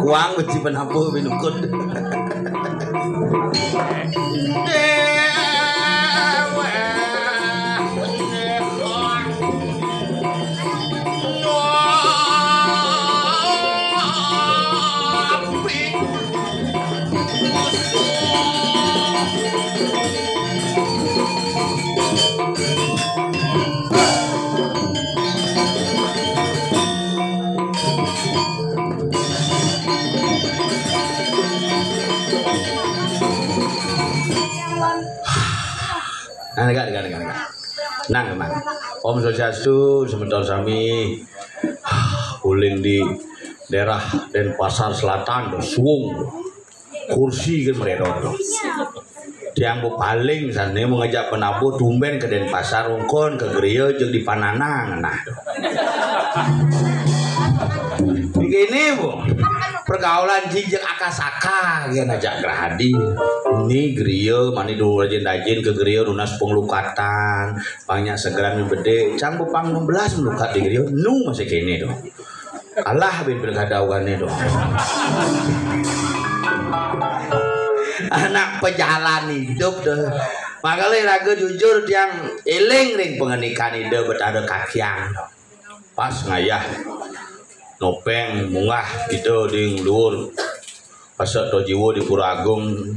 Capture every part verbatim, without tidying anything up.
Kuang beci penabuh binukut. Nah, dengar, dengar, dengar, dengar. Nang, nang. Om Swastiastu, semeton sami. Uling di daerah Denpasar Selatan, suwung. Kursi kan mererot. Tiang bepaling sana mau ngajak penabuh tumben ke Denpasar, ungkon ke gereja jeg di Pananang. Nah, begini, Bu. Pergaulan jijik akasaka, gen ajak gerahadi. Ini gereja, mani dulu rajin-rajin ke gereja, nunas penglukatan, pang nyak segeran bede, cang bepang enam belas melukat di gereja, nu masih kene tuh. Kalah bin pilkada ugane tuh. Anak pejalan hidup tuh. Makanya raga jujur tiang eling ring pengendikan Ida Betara Kakiang. Pas ngayah nopeng munggah Ida di luhur. Pas to jiwa di Pura Agung,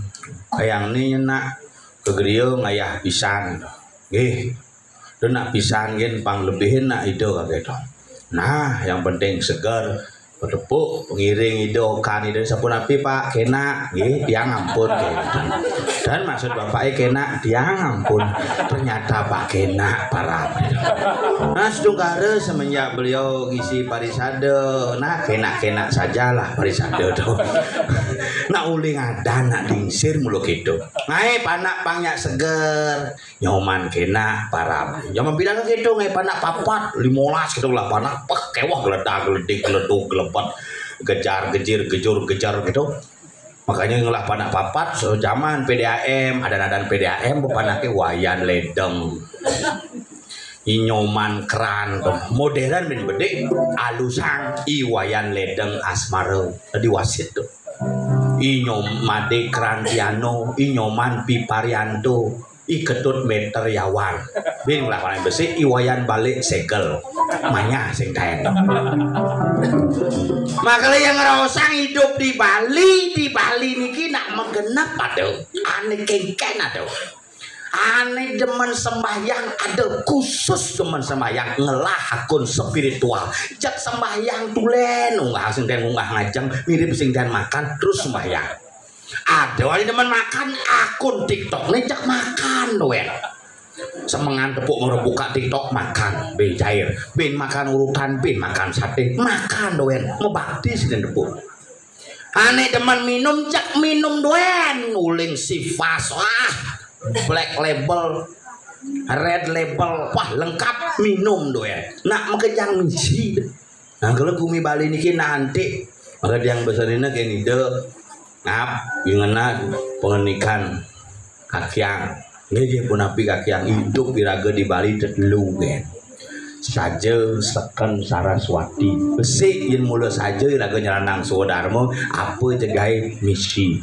kayang ni nak ke gereja ngayah pisan. Nggih. Dah nak pisan gen pang lebihin nak Ida kake to. Nah, yang penting seger. Petepuk pengiring Ida, okan Ida, sapunapi, Pak? Kenak, nggih, tiang ampun, gitu. Dan maksud bapake kenak, tiang ampun. Ternyata Pak kenak parab. Nah, sedungkara semenjak beliau ngisi parisada, nah, kenak-kenak sajalah parisada tuh. Nak uling adan, nak dingsir mulu gitu. Ngae panak pang nyak seger. Nyoman kenak parab. Nyoman bilang gitu, ngae panak papat, limolas gitu lah panak. Peh, kewah geledak, geledik, geleduk, gelebet, gejar, gejir, gejur, gejar gitu. Makanya ngelah panak papat, so zaman P D A M, adan-adan P D A M, panake Wayan Ledeng. Inyoman keran tuh. Modern bin bedik, alusang I Wayan Ledeng Asmara. Tadi wasit tuh. Inyom Made Keran Piano, Inyoman Piparianto, I Ketut Meter Yawan. Bin lah paling besik, I Wayan Balik Segel. Manya sing kaen. Makanya yang ngerosang hidup di Bali, di Bali niki nak menggenep ada, ane kengken ada. Ane demen sembahyang ada khusus demen sembahyang ngelah akun spiritual. Jak sembahyang tulen unggah sing den unggah ngajeng mirip sing den makan terus sembahyang. Ada ane demen makan akun TikTok ne jak makan tulen. Semengan tepuk mau buka TikTok makan, bin cair, bin makan urutan, bin makan sate, makan tulen, mebakti sing den tepuk. Ane demen minum jak minum tulen, uling Sivas, wah, Black Label, Red Label, wah lengkap minum tulen. Nak makejang misi. Nah, kalau gumi Bali niki nanti, maka tiang besenina kene ida, ngap, ingenan pengendikan Kakiang. Nggih, nggih, punapi Kakiang hidup iraga di Bali tetelu, nggih. Saja seken Saraswati. Besik yen mula saja iraga nyeranang swadarma, apa jegai misi.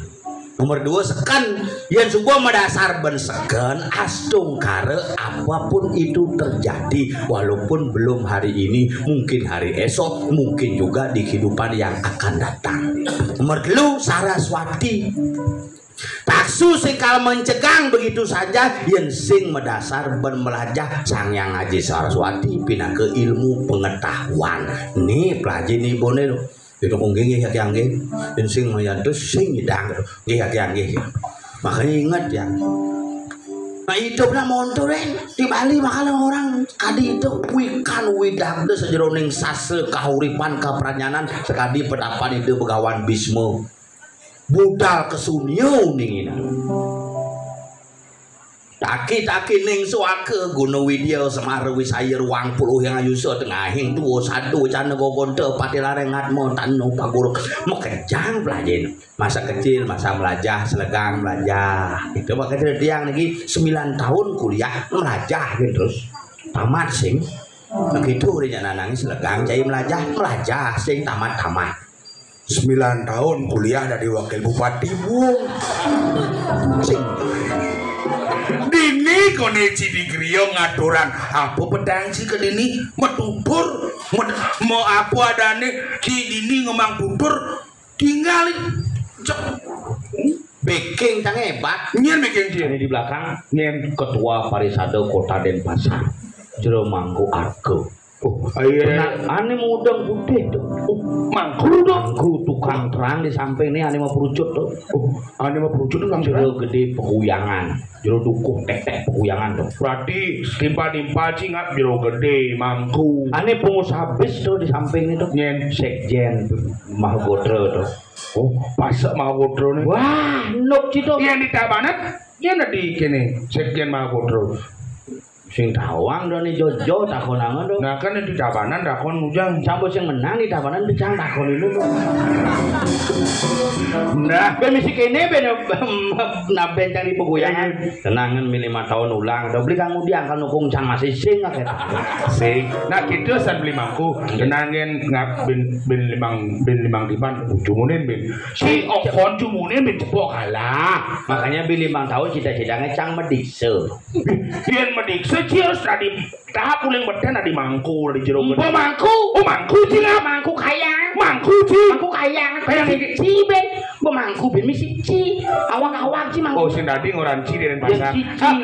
Nomor dua, seken. Yen suba madasar ben seken, astungkara apapun itu terjadi, walaupun belum hari ini, mungkin hari esok, mungkin juga di kehidupan yang akan datang. Nomor telu, Saraswati. Taksu sing kal mencegang begitu saja, yen sing medasar ben melajah Sang Hyang Aji Saraswati pinaka ilmu pengetahuan. Nih, pelajin ibune lho. Itu kok nggih, nggih, ya, nggih. Yen sing mayantus, sing nyidang. Nggih, ya, nggih. Makanya ingat ya. Nah, hiduplah monturen di Bali, makanya orang kadi itu wikan widakde sejeroning sastra kahuripan kapranyanan, sekadi pedapan ide Begawan Bisma. Budal kesunia ning ina. Taki-taki ning suaka guna widya semara wisaya ruang puluh yang ayusa tengahing tua sadu cana gogonta pati lareng atma tanu paguru. Mekejang pelajin. Masa kecil, masa melajah, selegang melajah. Itu maka tiang niki sembilan tahun kuliah melajah gitu terus. Tamat sing. Begitu udah nangis selegang cai melajah, melajah sing tamat-tamat. Sembilan tahun kuliah dari wakil bupati, Bung. Sing. Dini kone ci di griya ngaturan apa petang ci ke dini metutur, met-, mau apa adane ci dini ngomong tutur, tinggal cek. Beking tang hebat. Nyen beking dia. Ini di belakang, nyen ketua parisada kota Denpasar, Jero Mangku Arga. Oh, ayo. Nah, ane mudeng putih tuh. Oh, Mangku tuh. Mangku tukang terang di samping nih, ane mau perucut tuh. Oh, ane mau perucut tuh, Kang. Jero gede Peguyangan. Jero dukuh tek-tek Peguyangan tuh. Berarti timpa-timpa ci ngap Jero gede Mangku. Ane pengusaha bis tuh di samping itu. Nyen. Sekjen Mahagotra tuh. Oh, pasek Mahagotra nih. Wah, nuk ci tuh. Yang di Tabanan, yang di kene Sekjen Mahagotra. Sing tawang do ni jojo takonangan do. Nah, kan di Tabanan takon ujang. Sampun sing menang di Tabanan pecang takon itu do. Nah, ben mesti kene ben, nah, ben cari Peguyangan. Iya. Tenangan milih lima tahun ulang. Do beli kang udiang kan nukung cang masih sing akeh. Sing. Nah, gitu san beli Mangku. Tenangan ngap ben, ben limang, ben limang diban ujungune ben. Si okon jumune ben cepok kalah. Makanya beli lima tahun cita-citanya cang medikse. Yen medikse ci harus tadi tahap uling beten tadi Mangku di jero. Mbok Mangku. Oh, Mangku ci lah. Mangku kayang. Mangku ci. Mangku kayang. Kayang ci ben. Mbok Mangku ben misi ci. Awak-awak ci Mangku. Oh, sing dadi ngoran ci di Denpasar.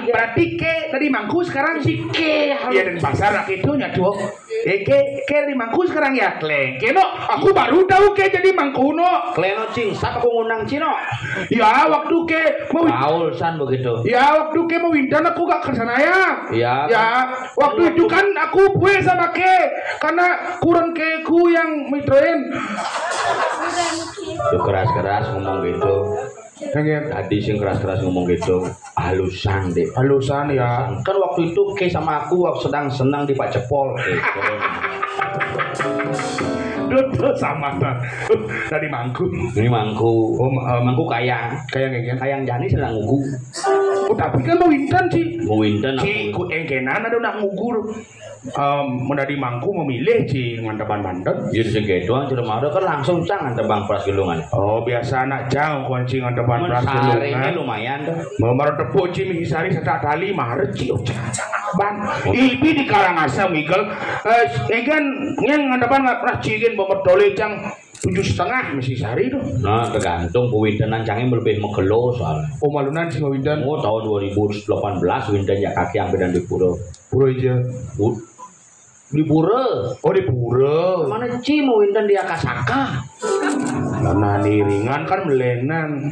Berarti ke tadi Mangku sekarang ci ke. Iya, Denpasar lah itu nyatu. Eh, ke, ke di Mangku sekarang ya, Kleng. Keno, aku baru tahu ke jadi Mangku no. Kleno cing, sapa aku ngundang cino? Ya, waktu ke mau Kaul san begitu. Ya, waktu ke mau windan aku gak ke sana ya. Iya. Ya, waktu itu kan aku kue sama ke karena kurang ke ku yang mitrain. Itu keras-keras ngomong gitu. Tadi sing keras-keras ngomong gitu. Halusan deh. Halusan ya. Kan waktu itu ke sama aku waktu sedang senang di Pak Cepol gitu. Duh, sama ta. Tadi Mangku. Ini Mangku. Oh, ma-, eh, Mangku Kayang. Kayang, Kayang. Kayang Jani sedang ngugu. Oh, tapi kan mau windan ci. Mau windan ci aku. Ku engkenan ada nak ngugu. Em, menjadi Mangku memilih ci ngantepan banten. Jadi segitu aja udah mau kan langsung cang ngantepan pras gelungan. Oh, biasa anak cang kunci ngantepan pras gelungan. Lumayan tuh. Mau marang tepuk ci misi sari setak tali maret ci, oh, cang, cang, ban. Oh. Ibi di Karangasem, Igel. Eh, ngegan, ngen ngantepan nggak pernah cigin bomber tole cang tujuh setengah misi sari tuh. Nah, tergantung kewintenan cangnya lebih megelo soalnya. Oh, malunan sih kewinten. Oh, tahun dua ribu delapan belas winten ya kaki yang beda di pura. Pura aja. Di pura. Oh, di pura. Mana ci mau winten di Akasaka? Lah, nah, niringan kan melenan.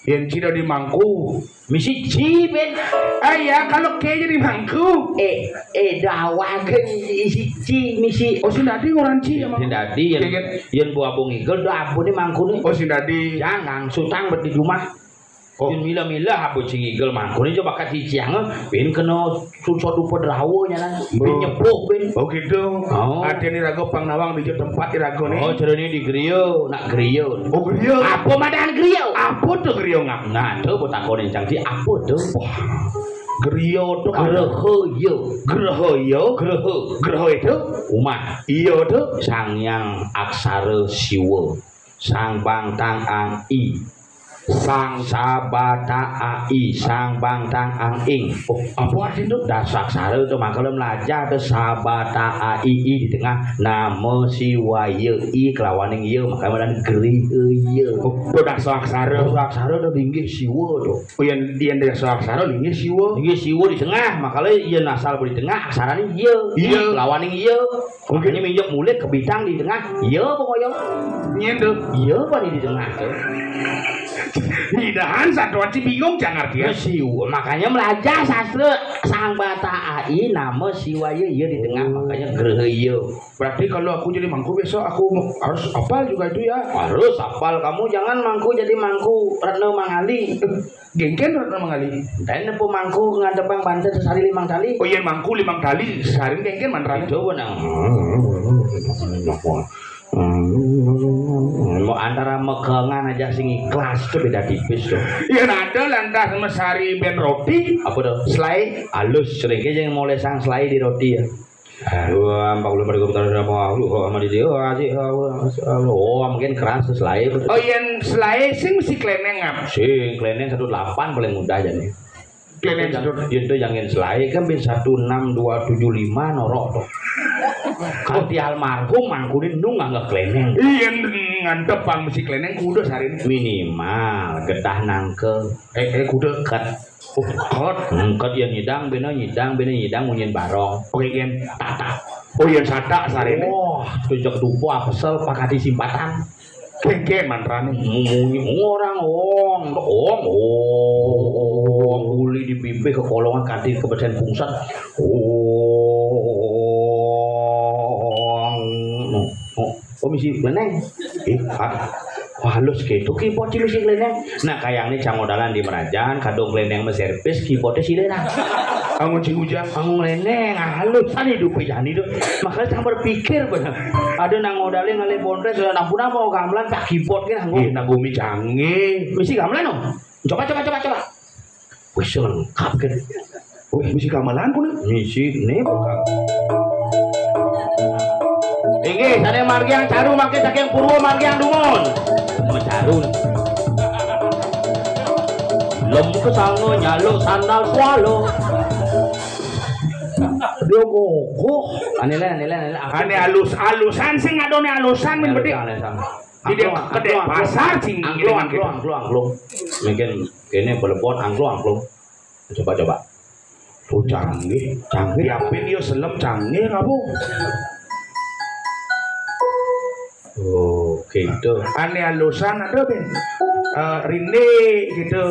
Yang ci dari Mangku. Misi ci, Ben. Ah, ya, kalau ke jadi Mangku. Eh, eh, dawagen isi ci, misi. Oh, sing dadi orang ci ya, Mang? Sing dadi, yen, yen Bu Abung Igel, do abune Mangkune. Oh, sing dadi. Jangan, sutang bet di rumah. Oh. Yen mila-mila, abu cing Igel Mangkune, coba kati ciang, ben kena susah dupa derawa, nyanan. Ben nyepuh, ben. Oh, gitu. Oh. Ada nih raga pang nawang di tempat di raga nih. Oh, cerita di griya, nak griya. Oh, griya. Apa madan griya? Apa tuh griya ngap? Nah, tuh, buat aku nih, cang, di apa tuh? Wah. Griya tuh apa? Graha, iya. Graha, iya. Graha. Graha itu? Umah. Iya tuh. Sang Hyang Aksara Siwa. Sang Bang Tang Ang I. Sang Sabata Ai, Sang Bang Tang Ang Ing. Oh, apa artinya tuh? Dasar aksara itu, makanya melajah ke Sabata Ai di tengah, nama Siwaya, I kelawaning ya, makanya madan Griya. Oh, itu dasar aksara. Dasar aksara itu linggih Siwa tuh. Oh, yang, yang dasar aksara linggih Siwa. Linggih Siwa di tengah, makanya iya nasal di tengah, aksaranya iya. Iya. I kelawaning iya. Makanya minjok mulih ke bintang di tengah. Iya apa kaya? Nyen tuh. Iya apa nih di tengah tuh? Idahan satu aja bingung jangan dia. Siwa, makanya melajah sastra Sang Bata Ai, nama Siwaya iya di tengah, makanya Grehe iya. Berarti kalau aku jadi mangku besok aku harus hafal juga itu ya. Harus hafal kamu, jangan mangku jadi mangku Retno Mangali. Gengken Retno Mangali. Dan nepu mangku ngadepang banten sesari limang tali. Oh iya, mangku limang tali, sesari gengken mantrane. Itu benang. Mau antara megangan aja sing ikhlas tuh beda tipis tuh. Iya, ada lantas mesari ben roti. Apa tuh? Selai. Halus, selai yang mulai sang selai di roti ya. Wah, empat puluh empat ribu taun sama aku, oh, sama di dia, oh, asik, oh, oh, oh, mungkin keras terus lain. Oh, yang selai sing mesti kleneng, Ngap? Sing kleneng satu delapan paling mudah jadi. Kleneng satu. Itu jangan selai kan bin satu enam dua tujuh lima norok tuh. Kanti almarhum mangkunin nu nggak kleneng. Iya, ngantep bang mesti kleneng kudu sehari ini. Minimal getah nangke. Eh, eh, kudu ket. Oh, ket. Hmm, ket ya nyidang, bena nyidang, bena nyidang, munyin barong. Oke, Gen. Tata. Oh, yang sata sehari ini. Wah, tuh jek dupo kesel pakati simpatan. Kengke mantrane. Munyi orang ong, ong, ong, uli di bibir ke kolongan kanti kebersihan pungsat. Ong. Oh, oh, misi meneng. Eh, ah, halus gitu keyboard misi meneng. Nah, kayaknya cangodalan di merajan, kadung meneng meservis keyboardnya sih lah. Kamu cing ujang. Kamu meneng, halus tadi dupe jani tuh. Makanya saya berpikir bener. Ada nang modalin ngalih bontres, sudah nampun apa gamelan pak keyboard kan nganggo. Iya, nang gumi canggih. Misi gamelan dong. Coba, coba, coba, coba. Wis lengkap kan. Wih, misi gamelan pun. Misi nih bukan. Inggih, sane margiang caru mangke saking purwa margiang dumun. Mecaru. Lem kesanga nyaluk sandal swallow. Dia kokoh. Aneh lah, aneh lah, aneh lah. Ane alus-alusan sing adone alusan men Aneh bedik. Lah, aneh lah. Di dia Angklung, kedek angklung, pasar sing angklung, gilingan angklung, gitu. Angklung, angklung. Mungkin ini pelebon angklung, angklung. Coba, coba. Oh, canggih. Canggih. Diapin yo selem canggih apa? Oh, gitu. Ane alusan ada, Ben. Eh, rinde gitu.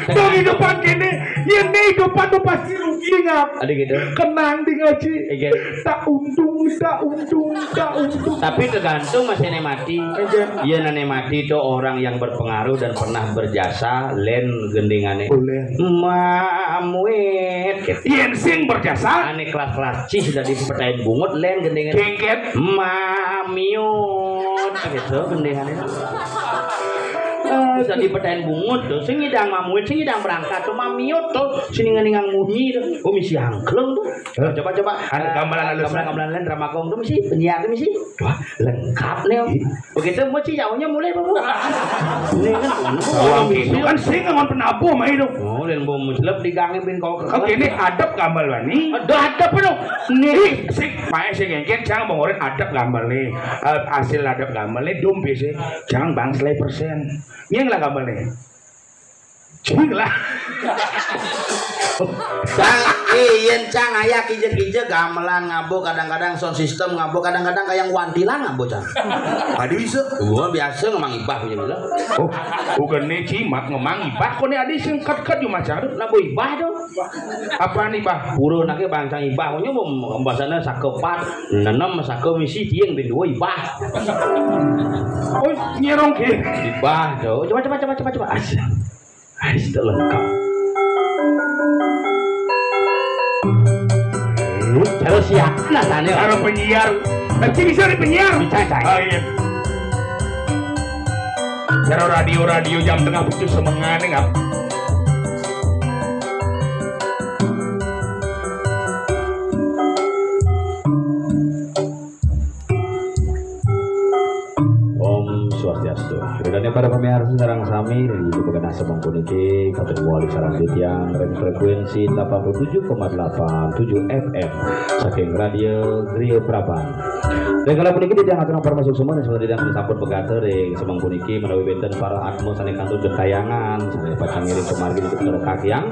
Dong hidupan kene, yen ne hidupan tuh pasti rugi ngap. Ada gitu. Kenang di ngaji. Iya. Tak untung, tak untung, tak untung. Tapi tergantung masih ane mati. Iya. Iya, nane mati itu orang yang berpengaruh dan pernah berjasa, len gendingane. Boleh. Mamuit. Gitu. Yen sing berjasa. Ane kelas-kelas cih dari petain bungut, len gendingane. Kengket. Mamiut. Gitu gendingane. Eh, bisa dipetahin bungut tuh, sing ngidang mamuit, sing ngidang berangkat tuh mamiut tuh, sini ngeningang munyi tuh. Oh, misi angklung tuh. Coba, coba. Anu, gamelan halus. Gamelan, gamelan lain drama kong tuh misi penyiar tuh misi. Wah, lengkap nih, Om. Begitu mau sih jauhnya mulai, Bapak. Ini kan bawang itu kan sing ngon penabuh mah itu. Oh, dan bom muslep digangin bin kau ke. Oke, ini adab gamelan nih. Aduh, adab tuh. Nih, sing pae sing ngengken cang bongorin adab gamelan nih. Eh, hasil adab gamelan nih dum bisa. Cang bang selai persen. Nyeng lah gamelan nih. Cing lah. Cang, iyen cang aya kije-kije gamelan ngabo kadang-kadang sound system ngabo kadang-kadang kayak wantilan ngabo cang. Tadi bisa. Gua biasa ngemang ibah punya gula. Oh, bukan nih cimat ngemang ibah kok nih adi sing ket-ket yo macam. Nah, boy ibah tuh. Apa nih, Bah? Pura nake bangsa ibah, pokoknya mau bahasanya sakepat, nenem sake misi tiang bin dua ibah. Oh, nyerong ke. Ibah tuh. Coba, coba, coba, coba, coba. Asyik. Asyik lengkap. Terus ya, nah tanya. Cara penyiar. Tapi bisa di penyiar. Bisa, bisa. Oh, iya. Cara radio-radio jam tengah putus semengan, enggak? Para pamiarsa sareng sami, ring pagena semeng puniki, katur wali sareng titiang ring frekuensi delapan puluh tujuh koma delapan tujuh F M saking Radio Griya Praban. Ring kala puniki titiang aturang parama suksma, sampun pegati ring semeng puniki, menawi wenten para atma sane kantun gentayangan, sane pacang ngiring pamargi ring kakiang,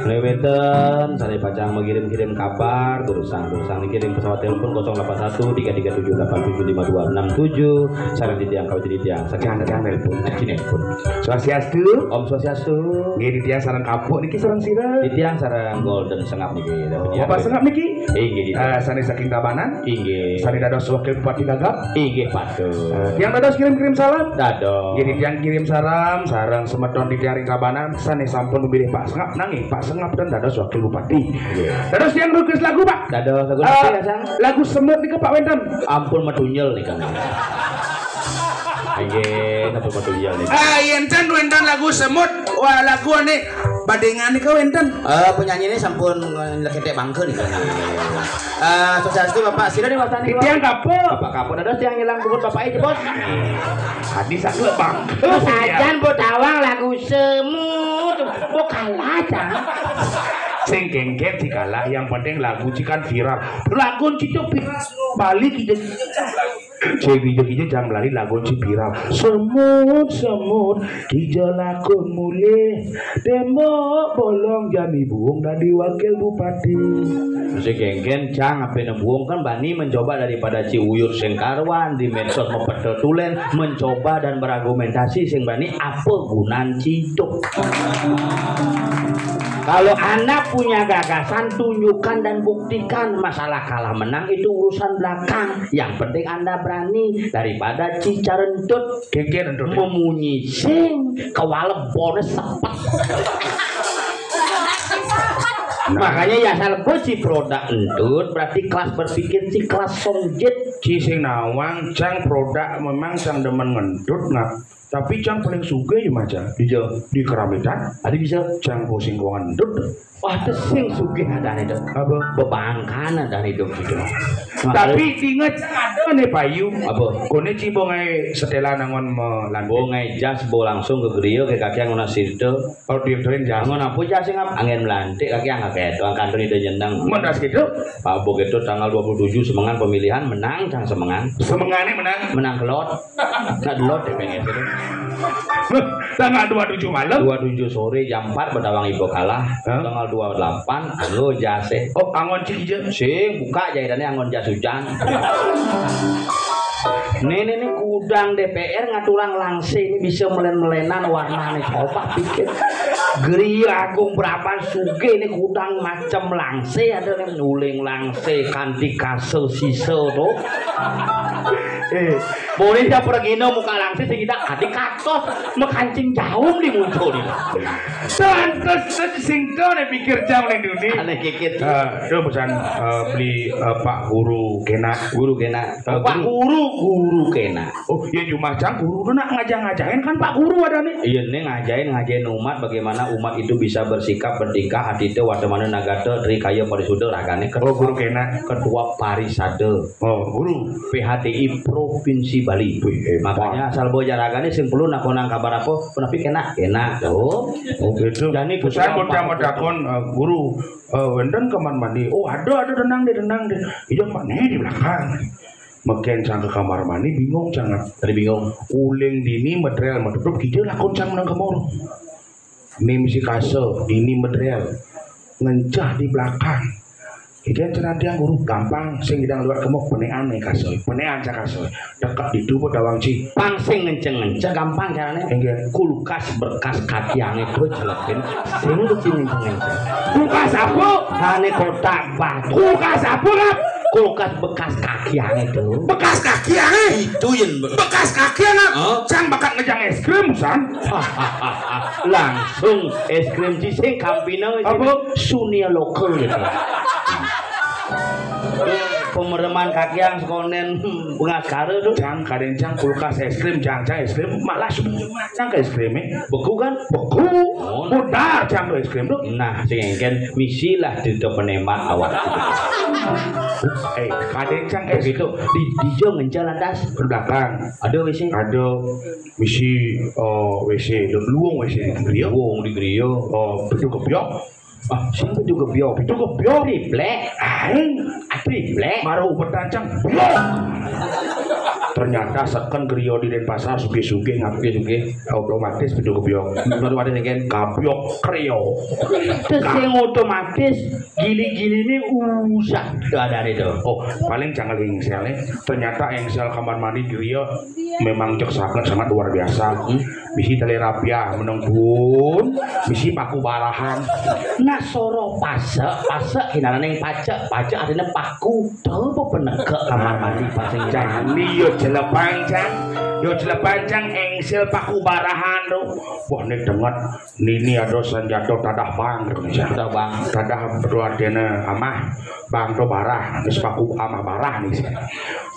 menawi wenten sane pacang mengirim-kirim kabar, durusang-durusang niki ring pesawat telepon kosong delapan satu tiga tiga tujuh delapan tujuh lima dua enam tujuh, sareng titiang kawit titiang saking Jangan, jangan nelpon, jangan nelpon. Swastiastu. Om Swastiastu. Nggih, titiang sareng kapuk niki sareng sira. Titiang sareng Golden Sengap niki. Oh, Bapak Sengap niki? Inggih, titiang. Eh, sane saking Tabanan? Inggih. Sane dados Wakil Bupati Gagap? Inggih, patut. Eh, tiang dados kirim-kirim salam? Dados. Nggih, titiang kirim salam sareng semeton titiang ring Tabanan sane sampun memilih Pak Sengap, nanging Pak Sengap ten dados Wakil Bupati. Nggih. Dados tiang request lagu, Pak. Dados lagu Eh, napi, Sang? Lagu Semut nika, Pak, wenten? Ampun metunyel nika. Inggih, ampun metunyel nika. Ah, yen ten wenten lagu Semut, wah, lagu ane Badengan nika wenten. Eh, penyanyine sampun leketek bangke nika. Eh, sukses tu, Bapak. Sira diwastani, Pak. Tiang kapuk. Bapak kapuk dados tiang ngilang kubur Bapak e jebos. Adi satu bangke. Sajan mbok tawang lagu Semut, mbok kalah, Cang. Sing kengken sing kalah, yang penting lagu ci kan viral. Lagu ci tu viral. Bali kija-kija, Cang. Cek kija-kija jang lali lagu ci viral. Semut, semut, kija lakun mulih. Tembok bolong jani buung dadi wakil bupati. Sing kengken, Cang, ape nembuung kan bani mencoba daripada ci uyut sing karuan di medsos mepet tulen, mencoba dan berargumentasi sing bani apa gunan ci idup. Kalau Anda punya gagasan, tunjukkan dan buktikan. Masalah kalah menang itu urusan belakang. Yang penting Anda berani daripada ci carentut Kengken entut. Memunyi sing kewalebone sepet. Makanya ya asal beci produk entut, berarti kelas berpikir ci kelas sonjit. Ci sing nawang, Cang, produk memang Cang demen ngentut, nah. Tapi Cang paling sugih ya, Mas, Cang. Iya. Di Keramitan. Adi bisa. Cang pusing kok ngentut. Wah, itu sing sugih adane, Dok. Apa? Bebangkan adane, Dok, gitu. Tapi inget, ada nih payu. Apa? Kone ci bongai setelan angon melantik. Bongai jas, bo langsung ke griya, ke kaki angon asirta. Kalau dianterin jas. Angon apa jas sing ap-, angin melantik, kaki angkat keto, angkantun ide nyeneng. Mendas gitu? Pak, bo gitu, tanggal dua puluh tujuh semengan pemilihan, menang, Cang, semengan. Semengane menang? Menang kelot. Nak delot deh pengen gitu. Tanggal dua tujuh malam? Dua tujuh sore jam empat, Bedawang Ibo kalah. Hah? Tanggal dua delapan, anu jase. Oh, angon ci kija? Sing, buka jahitane angon jas hujan. Nih, nih, nih, kudang D P R ngaturang langse ini bisa melen-melenan warnane. Coba pikir. Griya Agung Praban sugih ini kudang macem langse, ada nih uling langse, kanti kasa sisa tuh. Eh, boleh ya pergina muka langse sing kita adi katos mekancing jaum di muncul ini. Santos sing to nek pikir jam ning duni. Aneh kikit. Eh, itu pesan, eh, beli, eh, Pak Guru kena. Guru kena. Eh, Pak Guru. Guru, Guru kena. Oh, ya cuma Cang Guru tu nak ngajah-ngajahin kan Pak Guru ada nih. Iya, nih ngajahin, ngajahin umat bagaimana umat itu bisa bersikap, bertingkah, atite, watemana nagata, tri kaya parisuda ragane. Oh, Guru kena. Ketua Parisada. Oh, Guru. P H D I Provinsi Bali. Wih, hebat. Makanya asal bawa jaragane sing perlu nakonang kabar apa, punapi kena, kena tuh. Oh, gitu. Jani pesan ketua mau Pak takon, eh, Guru, eh, wenten kamar mandi. Oh, ada, ada, tenang deh, tenang deh. Iya, mana di belakang. Meken Cang ke kamar mandi, bingung Cang. Tadi bingung. Uling dini medrel metutup kija lakon Cang menang kemur. Nim si kasa, dini medrel. Ngencah di belakang. Ikan cenatiang Guru gampang, sing idang lewat kemuk penean nih kasa. Penean Cang kasa. Dekat di tubuh dawang ci. Pang sing ngenceng-ngenceng gampang carane. Inggih. Kulkas bekas kaki ange tuh celekin. Sing tuh sing ngenceng-ngenceng. Kulkas apa? Ane kotak batu. Kulkas apa, Ngap? Kulkas bekas kaki ange tuh. Bekas kaki ange? Itu yen be- Bekas kaki ange? Hah? Cang bakat ngejang es krim, San. Langsung es krim ci sing kampina. Apa? Sunia lokal gitu. Pemereman kakiang sekonen pengaskara tuh. Cang, kadén cang kulkas es krim, cang, cang es krim, malah semua cang ke es krim, eh. Beku kan? Beku. Oh. Mudah cang ke es krim tuh. Nah, sing engken misi lah cerita penembak awak. Eh, kadén cang es krim. Di, di jo ngenca lantas. Belakang. Ada W C. Ada misi, eh, W C, luung W C di griya. Luung di griya. Oh, bedu kebyok. Ah, sing bedu kebyok. Bedu kebyok. Triplek. Aing. Ah, triplek. Maro ubetan cang. Ternyata seken griya di Denpasar sugih-sugih ngapi sugih. Otomatis bedu kebyok. Otomatis engken. Kabyok kreo. Terus sing otomatis gili-gili ini usah. Tuh ada itu. Oh, paling jangan engsel nih. Ternyata engsel kamar mandi griya memang cek sangat, sangat luar biasa. Hmm. Misi tali rapiah meneng pun, misi paku barahan. Nah, soro pasek, pasek kinaraning pacek, pacek artinya paku. Tahu apa penegak kamar mandi pasing jani? Yo jelepan cang, yo jelepan cang, engsel paku barahan tuh. Wah, ini denget, nini ada senjata tadah bang, tuh, cang. Tadah bang. Tadah berdua dene amah, bang tuh barah, terus paku amah barah nih, cang.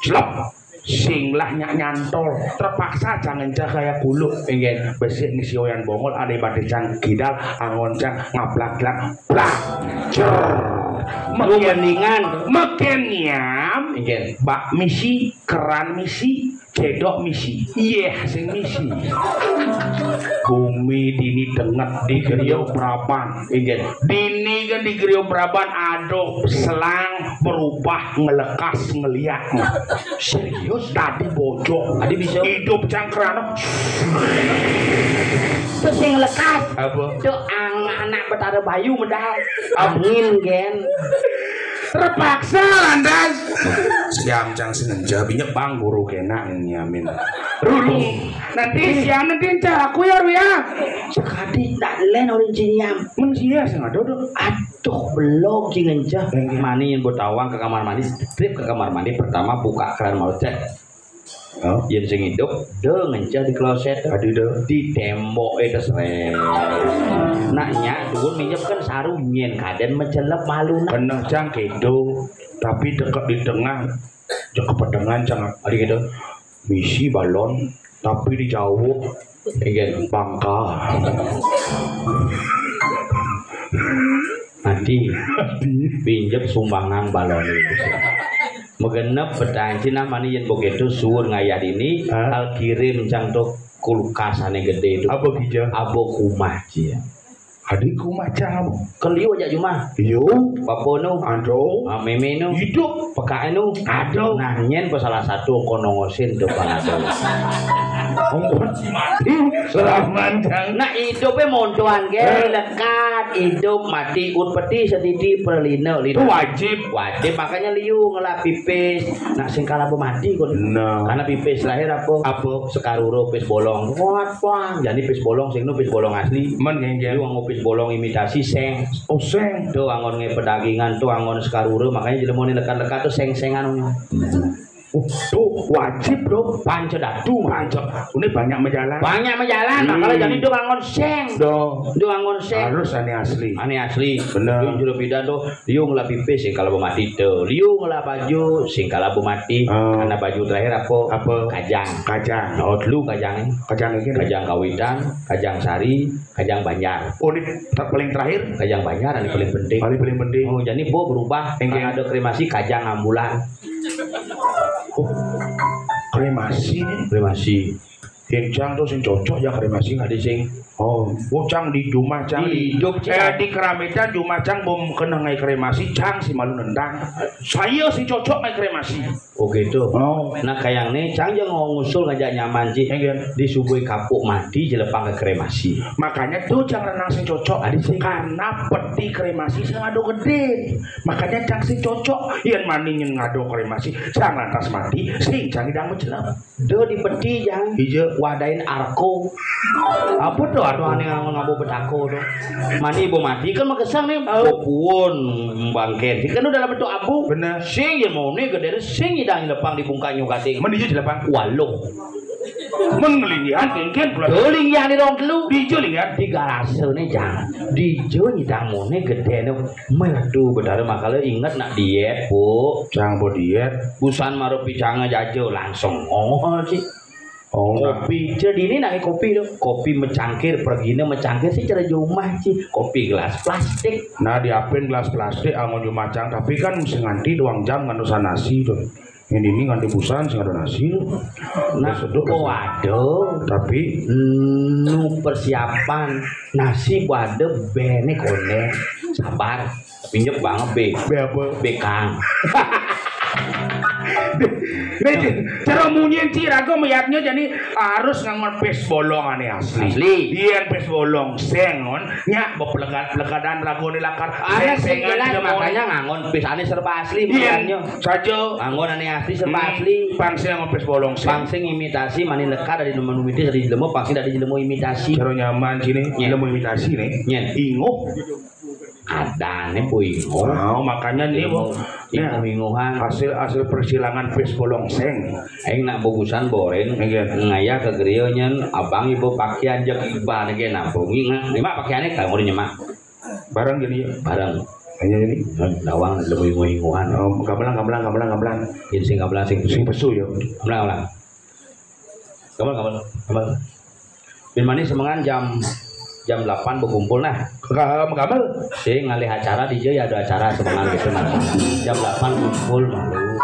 Celep. Sing lah nyak nyantol, terpaksa cang encah kaya kuluk. Inggih. Besik ngisi oyan bongol, ane badhe cang kidal, angon cang ngaplak-plak, plak. Jer. Lu mendingan. Meken nyam. Inggih. Bak misi, keran misi, cedok misi. Iya, sing misi. Bumi dini denget di griya praban. Inggih. Dini kan di griya praban, aduh, selang berubah ngelekas ngeliat. Serius? Tadi bocor. Tadi bisa. Hidup cangkrana. Terus sing lekas. Apa? Tuh ang-, anak Betara Bayu medal. Apa? Angin, gen. Terpaksa lantas. Siam cang senenja, binyek bang guru kena nyamin. Ruru. Nanti siam nanti encah aku ya, Ru, ya. Sekadi tak len orang cinyam. Men sia sing ada, Dok. Aduh, belum sing encah. Enggak. Mani yang botawang ke kamar mandi, trip ke kamar mandi pertama buka keran mau cek. Oh. Yen sing hidup, de ngencah di kloset. Aduh, de. Di tembok itu seret. Nak nyak duun minjep kan saru nyen kaden mencelep malu nak. Keneh cang kedo, tapi dekat di tengah, je kepedengan cang. Adi gitu. Misi balon, tapi dijawab. Inggih. Bangka. Nanti pinjep sumbangan balon itu. Megenep petang cina mani yen begitu suur ngayah dini. Hah? Al kirim cang tuh kulkas ane gede itu. Apa kija? Abo kumah cia. Adi kumah cang. Keliu aja cuma. Iyo. Papa nu. Ando. Ah, meme nu. Hidup. Pekae nu. Aduh. Nah, nyen pe salah satu kono ngosin tuh Pak Ado. Ongkon mati. Selamat cang. Nah, hidupe montoan ke. Eh. Lekat, hidup, mati, ut peti, setiti, perlina, lina. Itu wajib. Wajib, makanya liu ngelah pipis. Nah, sing kala mati kon. Nah. Karena pipis lahir apa? Apa? Sekarura pis bolong. Kuat, kuat. Jadi pis bolong sing nu pis bolong asli. Men, nggih, nggih. Liu nganggo pis bolong imitasi seng. Oh, seng. Tuh anggon nge pedagingan, tuh anggon sekarura, makanya jelema ni lekat-lekat tuh seng-sengan. Oh, tuh wajib, Bro. Panca datu. Panca datu ini banyak menjalan. Banyak menjalan, hmm, makanya jadi tuh anggon seng. Do. Tuh anggon seng. Harus ane asli. Ane asli. Bener. Tuh jero pidan tuh, liu ngelah pipis sing kala mati tuh. Liu ngelah baju sing kala mati. Oh. Karena baju terakhir apa? Apa? Kajang. Kajang. Oh, dulu kajang. Kajang iki. Kajang kawitan, kajang sari, Kajang Banjar. Oh, ini ter-, paling terakhir? Kajang Banjar, ini paling penting. Paling, paling penting. Oh, jadi bo berubah. Enggak. Karena ada kremasi Kajang Ambulan. Oh, kremasi nih. Kremasi. Yang cang tuh sing cocok ya kremasi nggak ada sing. Oh, oh, cang di rumah cang di, hidup, eh, cang. Di keramitan di rumah cang belum kena ngai kremasi, cang sih malu nendang. Saya sih cocok ngai kremasi. Oh gitu. Oh. Nah, kayang nih, cang jangan ngusul ngajak nyaman, Ci. Enggak. Di subui kapuk mati, jelepang ke kremasi. Makanya tuh cang renang sing cocok. Adi sih. Karena peti kremasi sing ado gede. Makanya cang sing cocok. Yen mani nyen ngado kremasi, cang lantas mati, sing cang idang mencelep. Do di peti, cang. Iya. Wadain arko. Apa tuh arko? Ane nganggo ngabo betako tuh. Mani ibu mati kan makesang nih. Oh. Kuun bangkit. Kan udah dalam bentuk abu. Bener. Sing ya mau nih gede sing idang lepang di bungkanya kating. Men iya jelepang. Waluh. Men nglinggihan kéngkén, Bro. Tuh, linggihané rong telu. Dija linggihan? Di galasé, Jang. Dija nyidang moné gedéné. Merdu Betara makala inget nak diet, Bu. Cang, Bu, diet. Busan mara picangé jaja langsung ngongol, Ci. Oh, nah. Kopi, Ci, dini nangé kopi to. Kopi macangkir, perginé macangkir, sing cara jumah, Ci. Kopi gelas plastik. Nah, diapin gelas plastik, anggon jumah cang, tapi kan sing nganti duang jam kan usaha nasi to. Yang dini nganti busan sing ada nasi. Nah, seduh kok ada. Tapi nu persiapan nasi ku ada, béné koné. Sabar. Pinjek banget, Bé. Bé apa? Bé kang. Nih, Ci, cara munyin, Ci, raga mayatnya jadi harus nganggon pis bolong ané asli. Asli. Yén pis bolong sing, ngon, nyak bepelekat-pelekadan ragané lakar. Ané sing jelas, makanya nganggon pis ané serba asli, iya, makanya. Saja. Nganggon ané asli serba asli. Pang sing nganggon pis bolong sing. Pang sing imitasi, mani lekar dari nemen imitasi, dari jelema, pang sing dari jelema imitasi. Cara nyaman sini, iya, jelema imitasi nih. Iya. Inguh. Adané, Bu, inguh. Oh, makanya nih, Bu. Inguh-inguhan. Hasil, hasil persilangan pis bolong sing. Aing nak bubusan borén. Nggih. Ngayah ka griya nyén, abang ibu pakian jek iban gé nampung. Nggih, nggih, Mak, pakiané kalau urang nyemak. Bareng gini ya. Bareng. Hanya ini. Dawang lebih inguh-inguhan. Oh, gamelan, gamelan, gamelan, gamelan. Ini sing gamelan sing, sing pesu ya. Gamelan, gamelan. Gamelan, gamelan, gamelan. Bin manis semengan jam, jam delapan berkumpul nah. Gamelan, gamelan. Sing ngalih acara, D J ya ada acara semengan gitu nah. Jam delapan kumpul malu.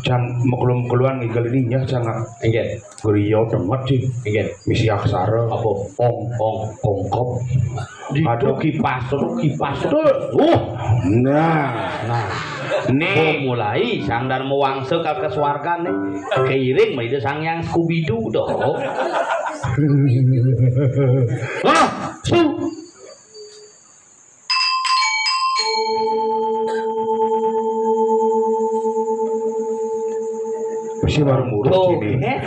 Jam mekelum keluar ngigel ini nya sangat. Enggak. Griya banget sih. Inggih. Misi aksara. Apa? Ong. Ong. Ongkop. Ada kipas, tuh, kipas, tuh. Uh. Nah. Nah. Nih. Oh, mulai Sang Dharma Wangsa ka kesuargan nih. Keiring mah itu Sang Yang Scooby Doo doh. Ah, su. Mesti baru murut ini. Eh?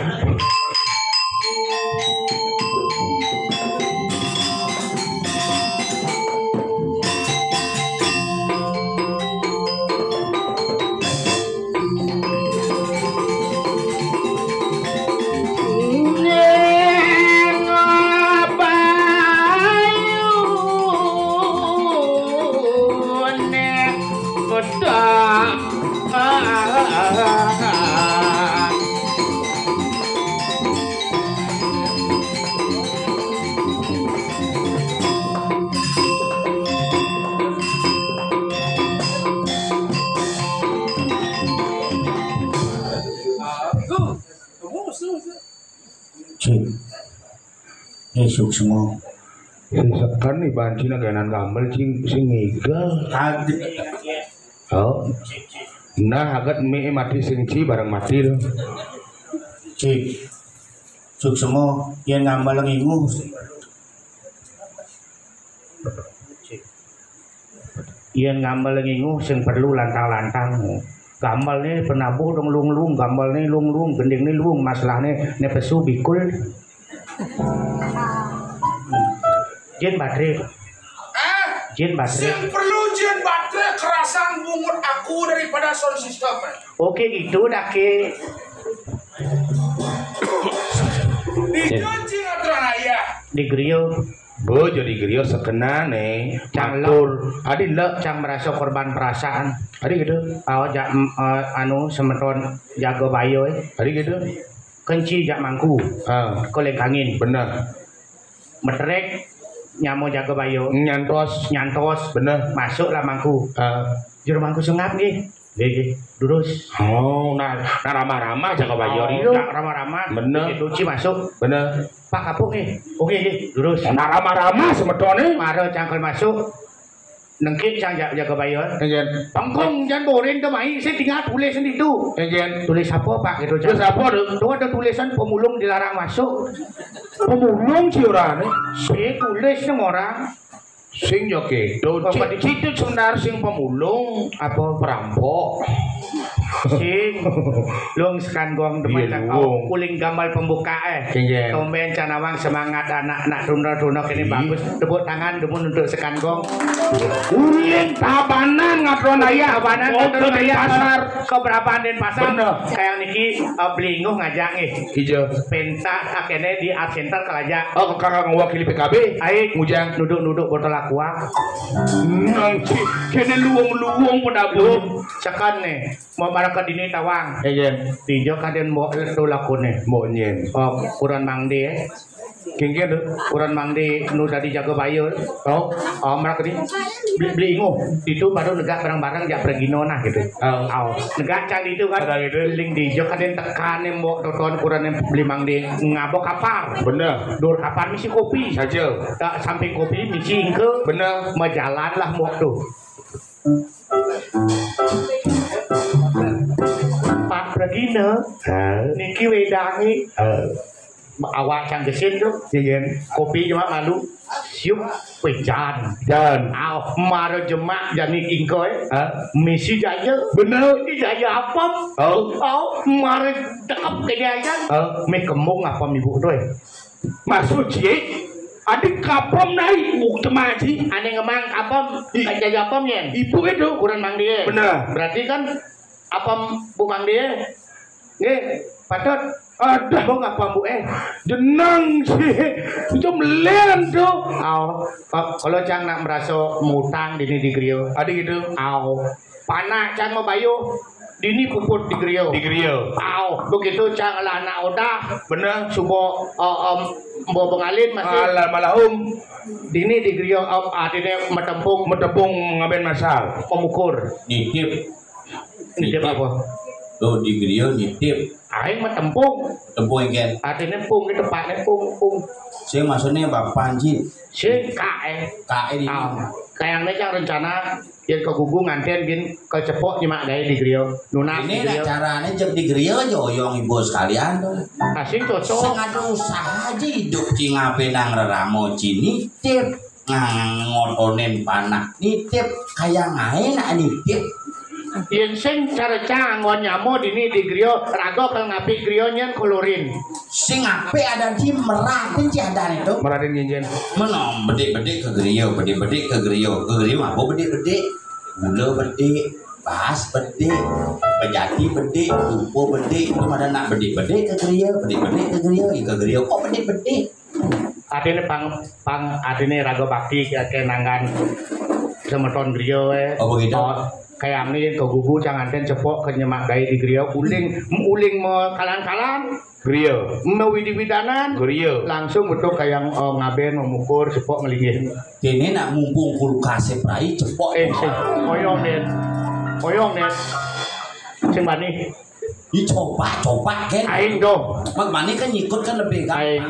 Cik. Eh, suksma. Sing seken nih bancina kenan gamel sing, sing ngigel. Oh. Nah, aget mi mati sing ci bareng mati to. Cik. Suksma, yén ngamel ngingu. Yén ngamel ngingu sing perlu lantang-lantang. Gamelné penabuh dong luung-luung, gamelné luung-luung, gendingné luung, masalahné né pesu bikul. Jin batré. Ah, Jin batré. Sing perlu jin batré kerasan bungut aku daripada sound system. Oke gitu dah, Ki. Di Jin. Janji aturan ayah. Di griya. Bo jadi griya sekenané. Cang catur. Adi lek. Cang merasa korban perasaan. Adi gitu. Oh, ja, m-, eh, anu, semeton jaga bayo, eh. Adi gitu. Kenci jak mangku. Ah. Koleng kangin. Bener. Metrek nyamo jaga bayo. Nyantos. Nyantos. Bener. Masuklah mangku. Ah. Juru mangku sengap nggih. Nggih, nggih. Durus. Oh, nah, nah ramah-ramah jaga bayo. Oh, nih. Nah ramah-ramah. Bener. Nggih, Doci masuk. Bener. Pak Kapuk nggih. Oke, nggih. Durus. Nah ramah-ramah semetoné. Mara cangkel masuk. Nengkit cang ja-, jaga bayo. Nggih. Pengkong jan borin to mai, sing tinggal tulis di situ. Nggih. Tulis apa, Pak? Gitu, cang. Tulis apa, Dok? Tuh ada tulisan pemulung dilarang masuk. Pemulung sih orangné. Sing tulis nang orang. Sing yo gitu. Apa di situ sebentar sing pemulung. Apa? Perampok. Sing. Lung Sekan Gong demen. Iya, cang luung. Uling gambar pembuka eh. Sing, sing. Tumben cang nawang semangat anak-anak tuna-tuna kene. Iya. Bagus. Tepuk tangan demen untuk Sekan Gong. Uling Tabanan ngaton ayah. Tabanan ngaton ayah. Pasar. Keberapaan Denpasar. Bener. Kayak niki, eh, Blinguh ngajak nih. Iya. Pentas akene di Art Center kalaja. Oh, kakak ngewakili P K B. Aik. Ngujang. Nuduk-nuduk botol aqua. Nang ci, kene luung-luung pun aku. Sekan nih. Mau maraka dini tawang. Iya. Tijo kaden mbok tu lakune. Mbok nyen. Oh, kuran mangde, eh. Kengken tu. Kuran mangde nu dadi jaga bayul. Oh. Oh, maraka di. Beli, beli ingu. Itu baru negak barang-barang jak pergino nah gitu. Oh. Oh. Negak cang itu kan. Ada gitu. Ling dijo kaden tekane mbok toton kuran yang beli mangde ngabok kapar. Bener. Dur kapar misi kopi. Saja. Tak samping kopi misi ingke. Bener. Majalan lah mbok tu. Pak Pragina, hah? Niki wedangi. Hah? Awak cang gesin tu. Iya. Kopi cuma malu. Siup, weh, jan. Jan. Au, mara jemak jani kingko, eh. Hah? Misi jaya. Bener. Ini jaya apem. Oh. Au, mara dekep ke dia jan. Oh. Meh kembung apem ibu tu, eh. Maksud cik, adik kapem naik, uh, teman cik. Ane ngemang apem, ih, jaya apem yen. Ibu itu. Kuran mangde. Bener. Berarti kan apem bu mangde. Nggih, patut. Aduh. Bung apem bu, eh. Jenang sih. Itu melen tu. Au, pa-, kalau cang nak merasa mutang dini di griya. Ada gitu. Au. Panak cang mabayuh dini puput di griya. Di griya. Au, begitu cang lah anak odah. Bener. Suba, eh, em, mbok bengalin masih. Alam alahum. Dini di griya, em, artine metempung. Metempung ngaben masal. Pemukur. Nitip. Nitip apa? Lo di griya nitip. Aing metempung. Tempung, kan? Artine pung, itu pakne pung, pung. Sing maksudnya bapan, Ji? Sing kae. Kae di. Ah, kayangne cang rencana yen ka gugu nganten bin ka cepok nyemak gae di griya. Nunas di griya. Ini carane jek di griya aja, oyong ibu sekalian tuh. Asing cocok. Sing ada usaha aja hidup, Ji, ngape nang reramo, Ji, nitip. Ngang ngotonin panak nitip, kaya ngae nak nitip. Yen sing cara cang ngon nyamo dini di griya, raga kal ngapi griya nyen kulurin. Sing ape adan ci meratin ci adan itu. Meratin nyen. Menom bedik-bedik ke griya, bedik-bedik ke griya. Ke griya ngapa bedik-bedik? Gula bedik, bas bedik, pejati bedik, dupa bedik. Itu ada nak bedik-bedik ke griya, bedik-bedik ke griya, ke griya kok bedik-bedik. Artine pang, pang, artine raga bakti ke, ke nanggan semeton griya, eh. Oh, begitu. Oh, kayang ni ke gugu cang nganten cepok ke nyemak gae di griya, uling, uling me kalan-kalan. Griya. Me widi-widanan. Griya. Langsung betul kayang, oh, ngaben, memukur, cepok ngelinggih. Kene nak mumpung kulkase prai cepok. Eh, sing. Oyong, Den. Oyong, Den. Sing bani. Dicoba-coba, kan? Aing dong. Mak mani kan nyikut kan lebih gampang. Aing.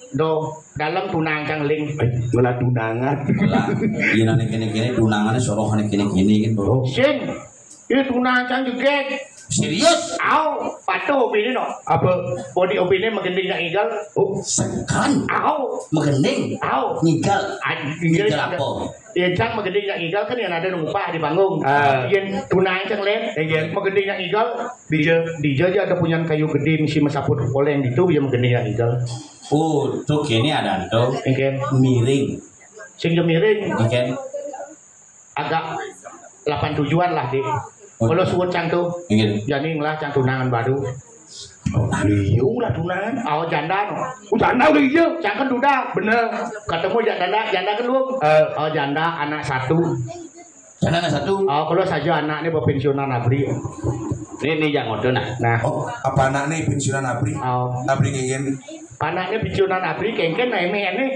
Do, dalam tunang cang ling. Eh, malah tunangan. Lah, iya nane kene-kene tunangannya soroh nane kene-kene kan, Bro. Sing, iya tunang cang jegeg. Serius? Au, patuh opini no. Apa? Bodi opini magending nak ngigal. Oh, sekan. Au. Magending. Au. Ngigal. Ah, ngigal. Ngigal apa? Ya cang magending nak ngigal kan yang ada nungpah di panggung. Ah. Yen tunang cang len. Iya. Magending nak ngigal. Dija. Dija aja ada punyan kayu gede misi masaput poleng gitu, ya magending nak ngigal. Oh, tuh kene ada tuh. Engken. Miring. Sing ya miring. Engken. Agak lapan tujuan lah, Dik. Oh. Kalau suwun cang tuh. Engken. Jani ngelah cang tunangan baru. Liung lah tunangan. Oh, janda no. Oh, janda udah iya. Cang kan duda. Bener. Ketemu jak janda, janda kan luwung. Eh. Oh, janda anak satu. Janda anak satu. Oh, kalau saja anaknya bawa pensiunan abri. Ini, ini yang ngodo nah. Nah. Oh, apa anaknya pensiunan abri? Oh. Abri ngingin. Anaknya pensiunan abri kengken nah ini ini.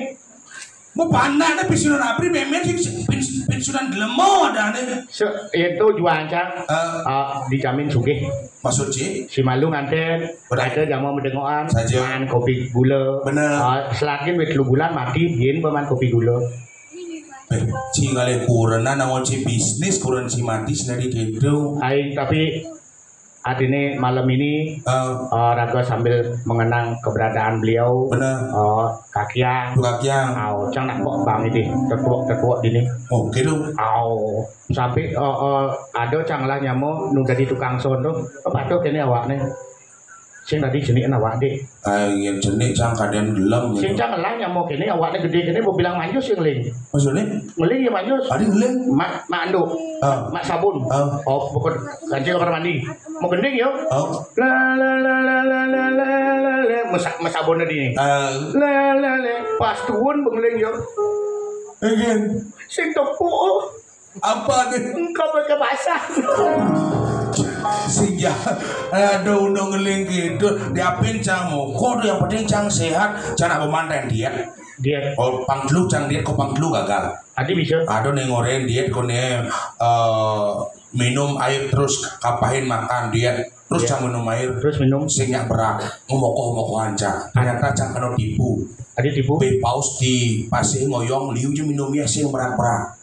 Mau panaknya pensiunan abri, memen sih pens-, pensiunan gelemo ada nih. Se-, itu jualan cang. Eh. Ah, dijamin sugih. Maksud sih? Si malu nganten. Benar. Ada jamu mendengokan. Saja. Makan kopi gula. Bener. Ah, selakin wit lu bulan mati, yen paman kopi gula. Eh, ci ngale kurena nang ci bisnis, kuren ci mati sendiri gitu. Aing tapi Artine malam ini, eh, eh, raga sambil mengenang keberadaan beliau. Bener. Oh, kakiang. Tuh kakiang. Au, cang nak kok bang ini, tetuak-tetuak dini. Oh, gitu. Au, sampai, eh, eh, ada cang lah nyamo nu dadi tukang son tuh. Apa tuh kene awakne? Sing tadi jenik awak, Dik. Ah, yen jenik cang kaden gelem. Sing gitu. Cang lah nyamo kene awakne gede kene mau bilang manjus sing ling. Maksudnya? Ngeling ya manjus. Adi ngeling. Mak, mak anduk. Ah. Mak sabun. Ah. Oh, bukan kancing kamar mandi. Mau gending ya? Oh. La la la la la la la la la. Mesak mesabon tadi. Ah. La la la. Pas tuun bengeling ya. Again. Sing tepuk. Oh. Apa nih? Engkau pakai basah. Sing ya, aduh, udah ngeling gitu. Diapin cang moko, yang penting cang sehat, cang nak pemanten diet. Diet. Oh, pang telu cang diet, kok pang telu gagal. Adi bisa. Aduh, nih ngoren diet, kok nih, eh, minum air terus, kapahin makan diet. Terus cang minum air. Terus minum. Sing nyak berat, ngemokoh-mokohan cang. Ternyata cang kena tipu. Adi tipu. Be paus di pasir ngoyong, liu je minum ya sing berat-berat.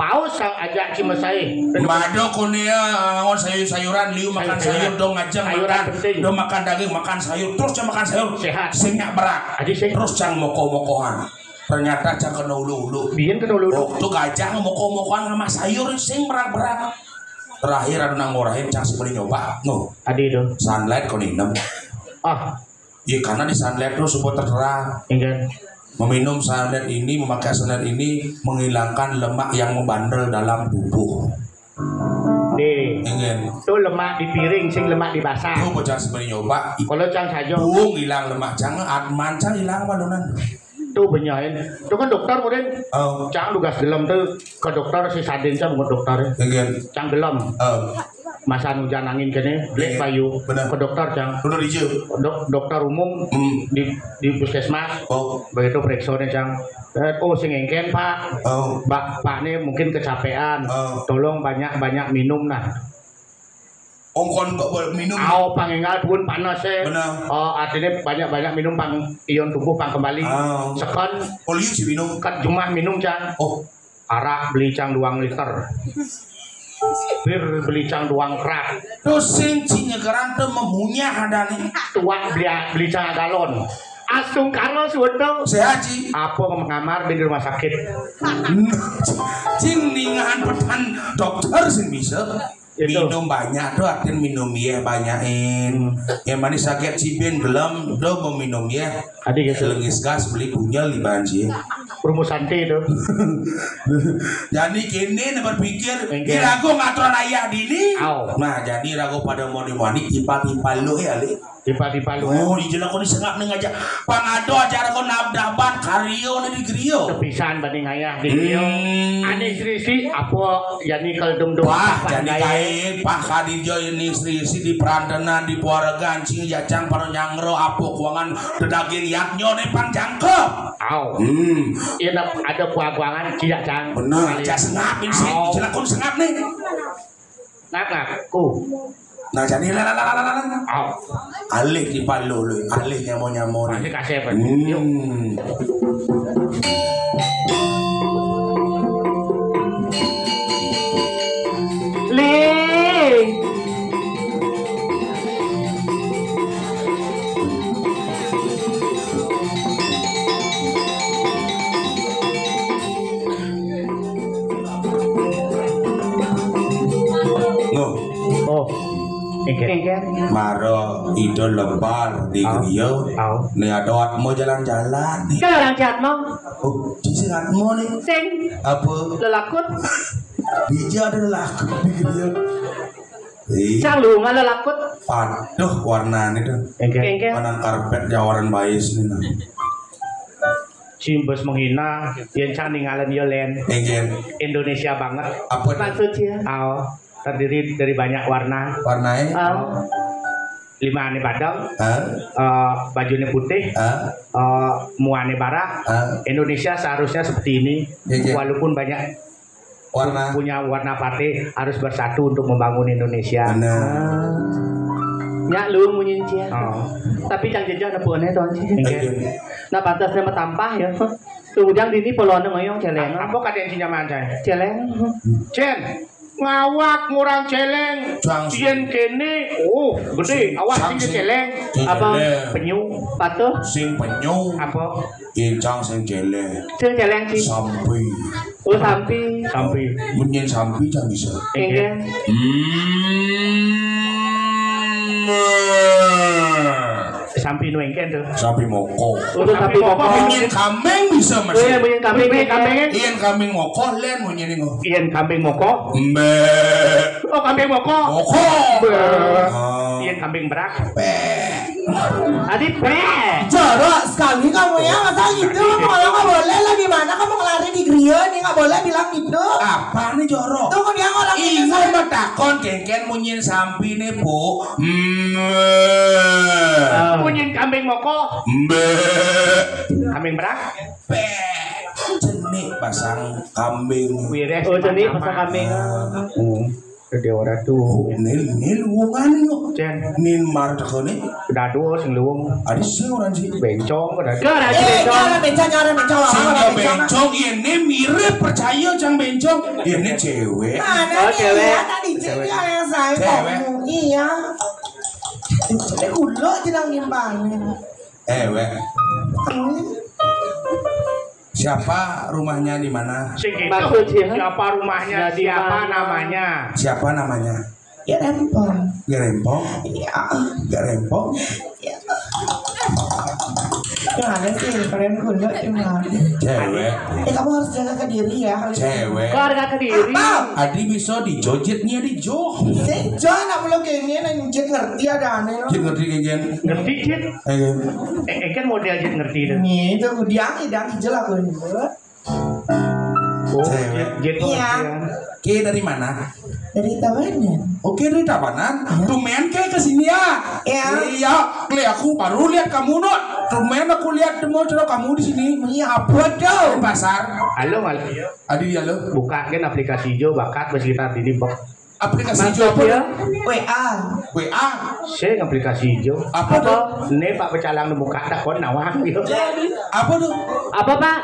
Paus sa-, aja cimesai. Mado kunia ngon sayur-sayuran, liu makan sayur, dong ngajeng makan, dong makan daging, makan sayur, terus cang makan sayur. Sehat. Sing nyak berat. Adi sing. Terus cang moko-mokohan. Ternyata cang kena ulu-ulu. Biyen kena ulu-ulu. Oh, tuh gajah moko-mokohan sama sayur sing berat-berat. Terakhir anu nang ngorahin cang sebeli nyoba. No. Adi itu. Sunlight kon inem. Ah, ya, karena di sunlight tuh support terserah. Iya. Meminum sunlight ini, memakai sunlight ini menghilangkan lemak yang membandel dalam tubuh. Nih. Iya. Tuh lemak di piring, sing lemak di basah. Tuh bocah sebenarnya nyoba. Kalau cang saja. Buung hilang lemak cang, atman cang hilang malunan. Tuh benyain. Tuh kan dokter mungkin. Oh. Cang tugas gelem tuh ke dokter si Sadin cang bukan dokter. Iya. Cang gelem. Oh. Masa hujan angin kene, beli bayu. Benar. Ke dokter, Cang. Dokter hijau. Dok-, dokter umum di, di puskesmas. Oh. Begitu periksa nih, Cang. Eh, oh, sing engken, Pak. Oh. Pak, Pak nih mungkin kecapean. Oh. Tolong banyak-banyak minum, nah. Ongkon kok boleh minum. Au, pang enggal pun panas, eh. Benar. Oh, artinya banyak-banyak minum pang ion tubuh pang kembali. Oh. Sekon. Oh, liu sih minum. Kat jumah minum, Cang. Oh. Arak beli cang duang liter. Bir beli cang duang krak. Terus sing cinyegeran tuh memunyah ada nih. Tuak beli, beli cang galon. Asung karno suwet tuh. Sehat, Ci. Apa ngamar di rumah sakit? Cing ningahan petan dokter sing bisa. Itu. Minum banyak tuh, artinya minum ya banyakin. Yang manis sakit cibin gelem tuh mau minum ya. Adi gitu. Lengis gas beli punyal di banjir. Rumus santai itu. Jadi kini nih berpikir, ini ragu ngatur ayah dini. Au. Nah, jadi ragu pada mau dimani tiba-tiba lu ya, Li. Tiba-tiba lu. Oh, di jalan kau disengap nih ngajak. Pang ado acara kau nabdaban kario nih di griyo. Tepisan banding ayah di griyo. Hmm. Ane serisi apa yani kalau dum dum. Wah, jadi kain Pak Kadijo ini serisi di perantenan di Puaregan cing jacang para nyangro apa kuangan dedaging yaknyo ne pang jangkep. Au. Hmm. Iya, ada kuangan cia cang. Benar. Cia sengap ini sih. Au. Celakun sengap nih. Ngap ngap. Ku. Nah, jadi lah lah lah lah lah. Au. Alih di palu lu, alih nyamo-nyamo ni. Masih kasih apa? Hmm. Yuk. Ling. Loh. Oh. Engke. Engke. Maro ida lebar di griya. Au. Ni ada atmo jalan-jalan ni. Kan orang jahat mau. Oh, sing atmo ni. Sing. Apa? Lelakut. Bija ada lelakut di griya. Ih. Cang lu nggak lelakut. Aduh, warnane tuh. Engke. Engke. Warna karpet jawaran bais ni nah. Cimbes menghina, yen cang ningalen ya len. Engke. Indonesia banget. Apa tuh? Maksudnya? Au. Terdiri dari banyak warna. Warnanya? Eh, limane padang, hah? Eh, bajune putih, hah? Eh, muane barak. Hah? Indonesia seharusnya seperti ini, iya, iya. Walaupun banyak warna. Punya warna partai, harus bersatu untuk membangun Indonesia. Benar. Ah. Nyak lu munyin cia. Oh. Tapi cang jejak nepukne to, Ci. Iya. Nah, pantasnya matampah ya. Tuh ujang dini polone ngoyong celeng. Apa kata yang nyaman, Cai? Celeng. Cen. Ngawak ngurang céléng. Jang sing. Yén kéné, oh, gedé. Awas jang sing sing céléng. Apa? Céléng. Penyu. Patuh. Sing penyu. Apa? Incang sing céléng. Sing céléng, Ci. Sampi. Oh, sampi. Sampi. Mun nyén sampi jang bisa. Inggih. Hmm. Sampi nu éngkén to. Sampi moko. Oh, sampi moko. Mun nyén kambing bisa, Mas. Oh, iya, mun nyén kambing, mun nyén kambing. Yén kambing moko, lén mun nyén ngo. Yén kambing moko. Mbé. Oh, kambing moko. Moko. Mbé. Ah. Yén kambing berak. Bé. Tadi bé. Jorok sekali kamu ya, masa gitu? Kalau nggak boleh lah, di mana kamu ngelari di griya nih, nggak boleh bilang gitu. Apa nih jorok? Tuh, dia orang itu. Iya, mah takon kéngkén mun nyén sampi nih, Bu. Hmm. Ah. Mun nyén kambing moko. Mbé. Kambing berak. Bé. Cenik pasang kambing. Wirés. Oh, cenik pasang kambing. Ah. Hmm. Gedé ora tuh. Nil, nil wongan yo. Cén. Nin mar tekoné. Dadua sing luwung. Adi sing ora sih. Bencong kok dadua. Ora sih, eh, bencong. Nyara bencong, nyara bencong. Sing ora bencong. Bencong, ini mirip, percaya jang bencong. Ini cewek. Mana? Oh, nih, cewek. Ya, tadi cewek. Cewek yang saya ngomong. Iya. Cewek kulo jenang ngimbangin. Eh, wek. Siapa rumahnya di mana? Sing gitu. Maksud siapa? Siapa rumahnya? Jadi siapa mana? Namanya? Siapa namanya? Ya, Rempong. Ya, Rempong? Iya. Ya, Rempong? Iya. Gimana sih, keren kulo gimana? Cewek. Eh, kamu harus jaga ke diri ya. Cewek. Kok harga ke diri? Apa? Adi bisa dijojitnya dijoh. Sing, Jon, apa lo kayak ini, nang jit ngerti ada aneh lo. Jit ngerti kayak gini. Ngerti, Jit? Eh, eh, kan model Jit ngerti itu. Nih, itu dia, dia hijau aku ini. Oh, cewek. Jit, Jit. Iya. Pengertian. Oke, dari mana? Dari Tabanan. Oke, dari Tabanan. Iya. Tumben ke ke sini ya? Iya. Iya, kali aku baru lihat kamu, Nok. Tumben aku lihat demo cerita kamu di sini. Iya, apa tuh? Di pasar. Halo, Mal. Adi, halo. Buka kan aplikasi Jo bakat bercerita di Bok. Aplikasi Jo apa? Maksudnya? W A. W A. Saya aplikasi Jo. Apa tuh? Ini Pak Pecalang nemu kata kon nawang gitu. Apa tuh? Apa, Pak?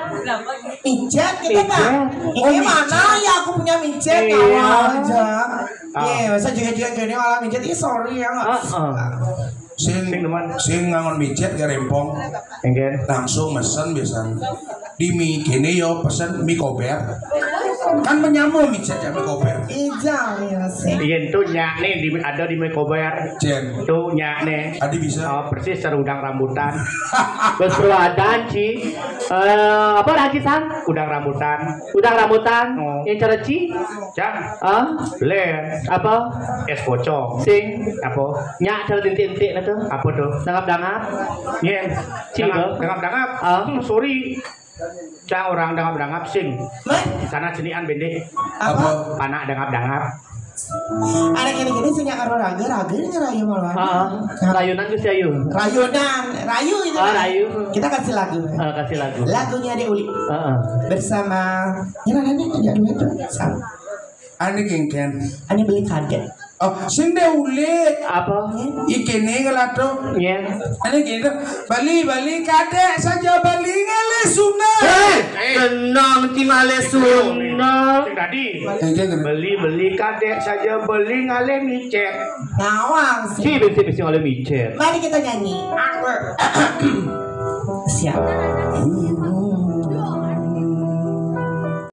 Micet kita, Pak. Micet. Oh, ini micet. Mana ya aku punya micet, iya. Nawang aja. Ah. Iya, masa juga-juga gini malah micet. Ih, sorry ya, Mak. Heeh. Sing, sing demen. Sing ngangon micet ke Rempong. Enggak. Langsung mesen biasanya. Di mi kene yo pesen mi kober. Kan menyambung mi cecak mi kober. Ijang ya sih. Iya, itu nyak nih di, ada di mi kober. Jen. Tuh nyak nih. Adi bisa. Oh, persis serudang rambutan. Berseruadan, Ci. Eh, apa lagi, San? Udang rambutan. Udang rambutan. Oh. Yang cereci? Cang. Ah? Le. Apa? Es pocong. Sing. Apa? Nyak cara tintik-tintik na tuh. Apa tuh? Dangap-dangap. Yen. Ci, dangap, dangap-dangap. Ah. Hmm, sorry. Cang orang dangap-dangap sing. Mah? Sana cenian bendek. Apa? Panak dangap-dangap. Ada gini-gini sing karo raga, raga ini rayu malah. Ah, rayunan Gus Yayu. Rayunan, rayu itu. Ah, kan? Rayu. Kita kasih lagu. Ah, kasih lagu. Lagunya Dek Uli. Heeh. Bersama, ini namanya aja duet tuh. Sama. Ane gengken. Ane beli kaget. Oh, sing de ule. Apa? Ikene ngelato. Iya. Ane gitu. Bali, Bali, kadek saja Bali ngalih sunat. Eh, tenang, ti ngalih sunat. Sing tadi. Eh, jangan. Beli, Beli, kadek saja Beli ngalih micet. Nawang sih. Si, bisi, bisi ngalih micet. Mari kita nyanyi. Siap.